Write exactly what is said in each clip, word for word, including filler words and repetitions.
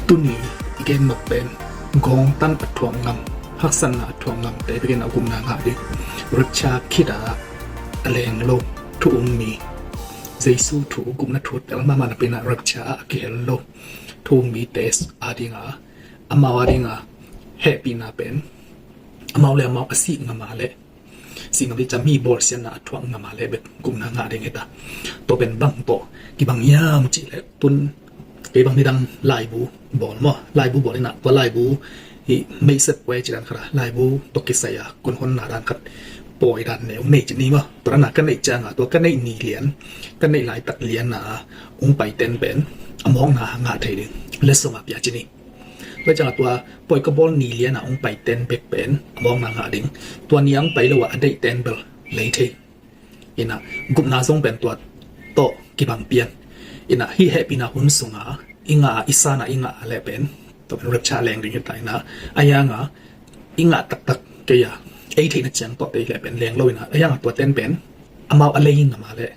Tuni i gen nop pen gawngtan a thuak ngam, haksatna a thuak ngam te bekin a gupna ngah ding. Rapture khit a a leng lo thu um mi, Jesu thu gupna thu tel mahmah napi-in a rapture a kihel lo thu um mite adinga, amau adinga hehpihna pen amau le amau a sih ngam a le sih ngam ding ciang mi bawlsiatna a thuak ngam a le bek gupna ngah ding hi ta. Tua pen bang tawh kibang hiam cih leh tun kei bang nidang laibu bawl maw, laibu bawl in a tua laibu hi meisep kua ci dan khat a laibu tawh kisai a kun honna dan khat pawi dan neu nei ci ni maw. Tua dan a ka neih ciang a tua ka neih ni lian, ka neih laitak lian a hong paiten pen a mawkna ngah thei ding letsong a pia ci ni. Tua ciang a tua pawi ka bawl ni lian a hong paiten bek pen a mawkna ngah ding. Tua ni a hong pai lo a a deihten bel lei thei. In a gupna zong pen tua tawh kibang pian. In a hih hehpihna hun sung a i ngah a, i san a i ngah a le pen tua pen rapture leng ding hi ta. In a a hiang a i ngah taktak kei a ei theihna ciang tawh te le pen leng lo. In a a hiang a tua ten pen amau a lei ngam a le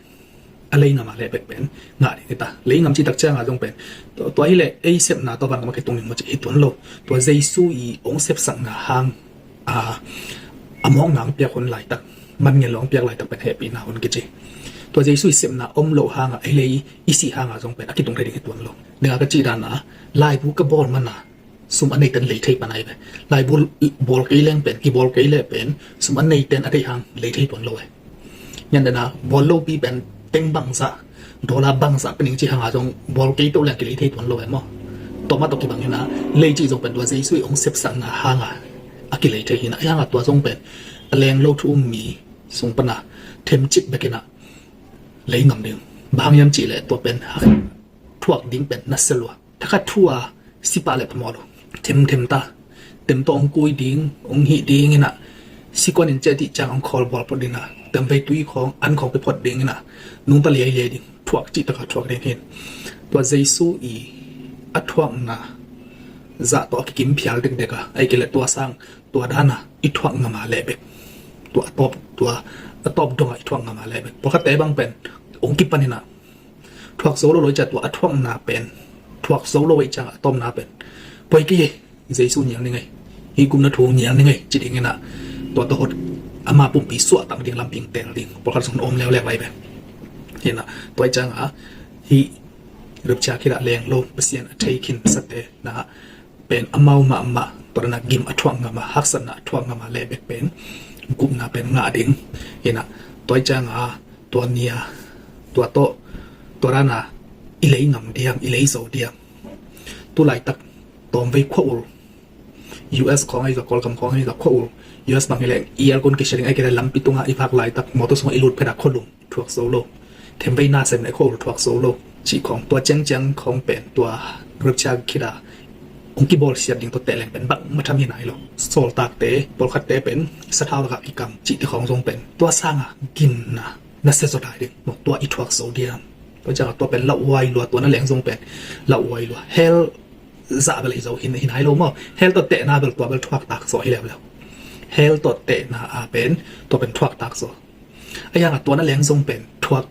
a lei ngam a le bek pen ngah ding hi ta. Lei ngam cih tak ciang a zong pen tua, tua hi leh ei sepna tawh van gam a kitung ding maw cih hi tuan lo. Tua Jesu i hong sepsakna hang a, a mawkna hong piak hun laitak, man ngen lo hong piak laitak pen hehpihna hun kici. Tua Jesu i sepna om loh hang a ei lei i sih hang a zong pen a kitung thei ding hi tuan lo. Ding a ka cih dan a laibu ka bawl man a sum a neiten lei thei pan ai ve. Laibu bawl kei leng pen, kibawl kei le pen sum a neiten a deih hang lei thei tuan lo e. Nyan dena bawl lopi pen teng bangzah, dollar bangzah pen ing ci hang a zong bawl kei to leng kilei thei tuan lo e maw. Tua mah tawh kibang hi na, lei cih zong pen tua Jesu i hong sepsakna hang a a kilei thei hi na. A hiang a tua zong pen a leng lo thu um mi sung pan a themcik bek in a lei ngam ding. Bang hang hiam cih leh tua pen thuak ding pen nasia lua. Thakhat thu a si pah le phamawh lo. Themthem ta. Tem tawh hong kui ding, hong hih ding in a, si kuan in ciah dih ciang hong khawl bawl phot ding a, tem vei tui khawng, an khawng pe phot ding in a, nungta liailiai ding. Thuak cih tak a thuak ding hi. Tua Jesu i a thuakna zah tawh a kikim phial dekdek a, ahih kei leh tua sang, tua dan a i thuak ngam a le bek, tua a tawp, tua a tawp dong a i thuak ngam a le bek. Pawlkhatte bang pen hong kipan in a, thuak zo lo lo i ciang tua a thuakna pen, thuak zo lo i ciang a tawpna pen, poi kei, Jesu nial ni ngei, hih gupna thu nial ni ngei ci ding in a, tua tawh hot ama pumpi suahtak ding lampi hong teel ding pawlkhat zong na om leuleu lai ve. Hi na, tua i ciang a hih rapture khit a leng lo, Pasian a thei khinsate na pen amau mahmah tua dan a gim a thuak ngam a, haksatna a thuak ngam a le bek pen gupna pen ngah ding. Hi na, tua i ciang a tua ni a, tua tawh, tua dan a i lei ngam diam, i lei zo diam. Tu laitak tawmvei khua ul, U S khawng ahi zong, Kawlgam khawng ahi zong, khua ul, U S bang hi leh i aircon kisia ding, ahih kei leh lampi tungah i vak laitak mawtaw sungah i lut phet a khua lum, thuak zo lo. Themvei na sem leh khua ul thuak zo lo cih khawng, tua ciangciang khawng pen tua rapture khit a hong kibawlsiat ding tawh teh leng pen bangmah tham hi nai lo. Sawltakte, pawlkhatte pen sathau lakah kikam cihte khawng zong pen tua sanga gimna nasia zaw dai ding maw, tua i thuak zo diam. Tua ciangah tua pen lauhuai lua, tua na leng zong pen lauhuai lua. Hell zah bel hi zo hi nai lo maw. Hell tawh tehna bel tua bel thuak tak zaw hi leuleu. Hell tawh tehna a pen tua pen thuak tak zaw. A hiangah tua na leng zong pen thuak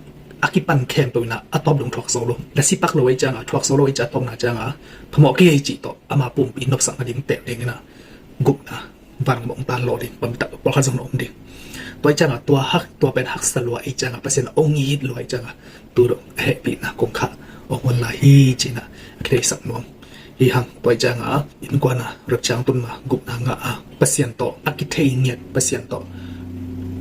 a kipan khempeuh in a, a tawp dong thuak zo lo. Na si pak lo ahih ciangah, thuak zo lo ahih ciangah, a tawpna ciangah phamawh kei cih tawh ama pumpi nopsak nading teh ding in a, gupna vangam hong tan lawh ding, pamtak pawlkhat zong na om ding. Tua ahih ciangah tua hak, tua pen haksa lua ahih ciangah, Pasian a hong it lua ahih ciangah, tu dong a hehpihna kong khah hong hun lai hi ci-in a, a kitheihsak nuam hi hang. Tua ahih ciangah innkuan a rapture tun ma gupna ngah a, Pasian tawh a kithei ngiat, Pasian tawh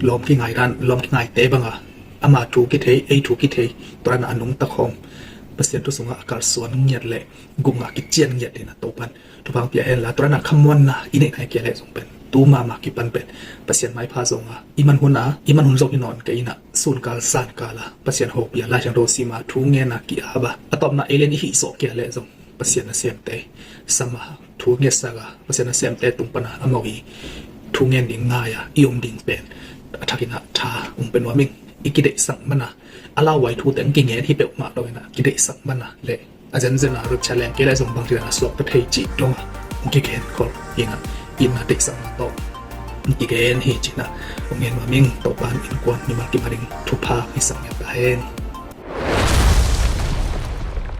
lawm kingai dan, lawm kingaite bang a, ama thu kithei, ei thu kithei, tua dan a nungta khawm Pasian thu sungah a kalsuan ngiat leh gupna kician ngiat ding in a Topan thupha hong pia hen la, tua dan a khamuanna i neih nai kei leh zong pen tu mahmah kipan pen Pasian maipha zong a, i man hun a, i man hun zong hi nawn kei in a, sunkal zankal a Pasian hopih a, Lai Siangtho sim a, thu ngen a ki-ap a, a tawpna ei lian i hih zawh kei leh zong Pasian nasemte sam a, thu ngetsak a, Pasian nasemte tung pan a, amau i thu ngen ding ngai a i om ding pen a thak in a tha hong pia nuam ing. I kideihsak man a, a lauhuai thute hong kingen hi peuhmah lo in a, kideihsak man a leh a zenzen a rapture leng kei leh zong bangci dan a suakta thei cih dong a hong kigen khol hi in a, itna deihsakna tawh hong kigen hi ci-in a hong ngen nuam ing. Topan innkuan mimal kim a ding thupha hong hisak ngiat ta hen.